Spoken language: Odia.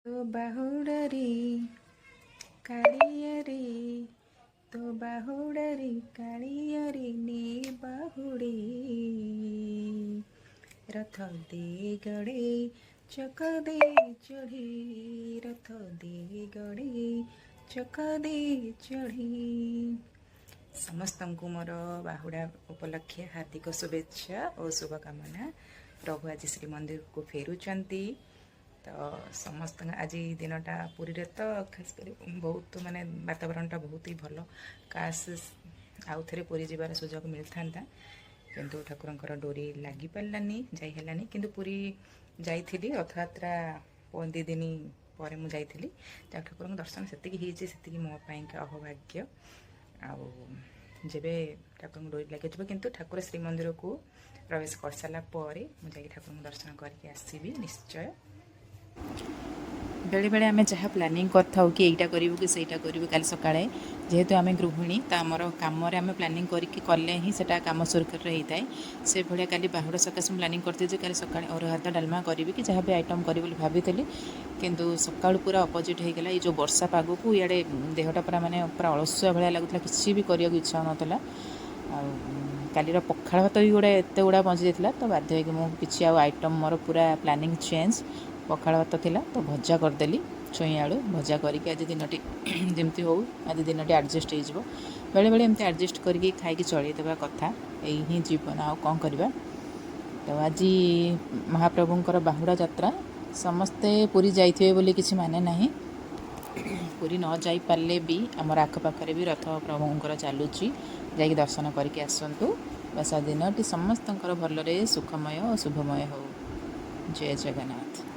ତୋ ବାହୁଡ଼ାରେ କାଳିଆରେ, ତୋ ବାହୁଡ଼ାରେ କାଳିଆରେ ନେ ବାହୁଡ଼େ। ରଥ ଦେ ଗଡ଼େ, ଚକ ଦେ ଚଢ଼େ, ରଥ ଦେ ଗଡ଼େ, ଚକ ଦେ ଚଢ଼େ। ସମସ୍ତଙ୍କୁ ମୋର ବାହୁଡ଼ା ଉପଲକ୍ଷେ ହାର୍ଦ୍ଦିକ ଶୁଭେଚ୍ଛା ଓ ଶୁଭକାମନା। ପ୍ରଭୁ ଆଜି ଶ୍ରୀମନ୍ଦିରକୁ ଫେରୁଛନ୍ତି, ତ ସମସ୍ତଙ୍କ ଆଜି ଦିନଟା ପୁରୀରେ ତ ଖାସ କରି ବହୁତ ମାନେ ବାତାବରଣଟା ବହୁତ ହି ଭଲ। କାଶ ଆଉ ଥରେ ପୁରୀ ଯିବାର ସୁଯୋଗ ମିଳିଥାନ୍ତା, କିନ୍ତୁ ଠାକୁରଙ୍କର ଡୋରି ଲାଗିପାରିଲାନି, ଯାଇ ହେଲାନି। କିନ୍ତୁ ପୁରୀ ଯାଇଥିଲି ରଥଯାତ୍ରା 2 ଦିନ ପରେ ମୁଁ ଯାଇଥିଲି। ଠାକୁରଙ୍କ ଦର୍ଶନ ସେତିକି ହେଇଛି, ସେତିକି ମୋ ପାଇଁକା ଅହୋଭାଗ୍ୟ। ଆଉ ଯେବେ ଠାକୁରଙ୍କ ଡୋରି ଲାଗିଯିବ, କିନ୍ତୁ ଠାକୁର ଶ୍ରୀମନ୍ଦିରକୁ ପ୍ରବେଶ କରିସାରିଲା ପରେ ମୁଁ ଯାଇକି ଠାକୁରଙ୍କୁ ଦର୍ଶନ କରିକି ଆସିବି ନିଶ୍ଚୟ। ବେଳେବେଳେ ଆମେ ଯାହା ପ୍ଲାନିଂ କରିଥାଉ କି ଏଇଟା କରିବୁ କି ସେଇଟା କରିବୁ କାଲି ସକାଳେ, ଯେହେତୁ ଆମେ ଗୃହିଣୀ, ତ ଆମର କାମରେ ଆମେ ପ୍ଲାନିଂ କରିକି କଲେ ହିଁ ସେଇଟା କାମ ସୁରୁଖୁରୁରେ ହେଇଥାଏ। ସେଭଳିଆ କାଲି ବାହୁଡ଼ା ସକାଶେ ମୁଁ ପ୍ଲାନିଂ କରିଥିଲି ଯେ କାଲି ସକାଳେ ଅରୁଆ ଭାତ, ଡାଲମା କରିବି କି ଯାହା ବି ଆଇଟମ୍ କରିବି ବୋଲି ଭାବିଥିଲି। କିନ୍ତୁ ସକାଳୁ ପୁରା ଅପୋଜିଟ୍ ହେଇଗଲା। ଏଇ ଯେଉଁ ବର୍ଷା ପାଗକୁ ଇଆଡ଼େ ଦେହଟା ପୁରା ମାନେ ପୁରା ଅଳସୁଆ ଭଳିଆ ଲାଗୁଥିଲା, କିଛି ବି କରିବାକୁ ଇଚ୍ଛା ହେଉନଥିଲା। ଆଉ କାଲିର ପଖାଳ ଭାତ ବି ଗୁଡ଼ା ଏତେ ଗୁଡ଼ା ବଞ୍ଚି ଯାଇଥିଲା, ତ ବାଧ୍ୟ ହେଇକି ମୁଁ କିଛି ଆଉ ଆଇଟମ୍ ମୋର ପୁରା ପ୍ଲାନିଂ ଚେଞ୍ଜ। ପଖାଳ ଭାତ ଥିଲା ତ ଭଜା କରିଦେଲି, ଛୁଇଁ ଆଳୁ ଭଜା କରିକି ଆଜି ଦିନଟି ଯେମିତି ହଉ ଆଜି ଦିନଟି ଆଡ଼ଜଷ୍ଟ ହେଇଯିବ। ବେଳେବେଳେ ଏମିତି ଆଡ଼ଜଷ୍ଟ କରିକି ଖାଇକି ଚଳେଇଦେବା କଥା। ଏଇ ହିଁ ଜୀବନ, ଆଉ କ'ଣ କରିବା? ତ ଆଜି ମହାପ୍ରଭୁଙ୍କର ବାହୁଡ଼ା ଯାତ୍ରା। ସମସ୍ତେ ପୁରୀ ଯାଇଥିବେ ବୋଲି କିଛି ମାନେ ନାହିଁ। ପୁରୀ ନ ଯାଇପାରିଲେ ବି ଆମର ଆଖପାଖରେ ବି ରଥ ପ୍ରଭୁଙ୍କର ଚାଲୁଛି, ଯାଇକି ଦର୍ଶନ କରିକି ଆସନ୍ତୁ। ବାସ୍, ଦିନଟି ସମସ୍ତଙ୍କର ଭଲରେ ସୁଖମୟ ଓ ଶୁଭମୟ ହେଉ। ଜୟ ଜଗନ୍ନାଥ।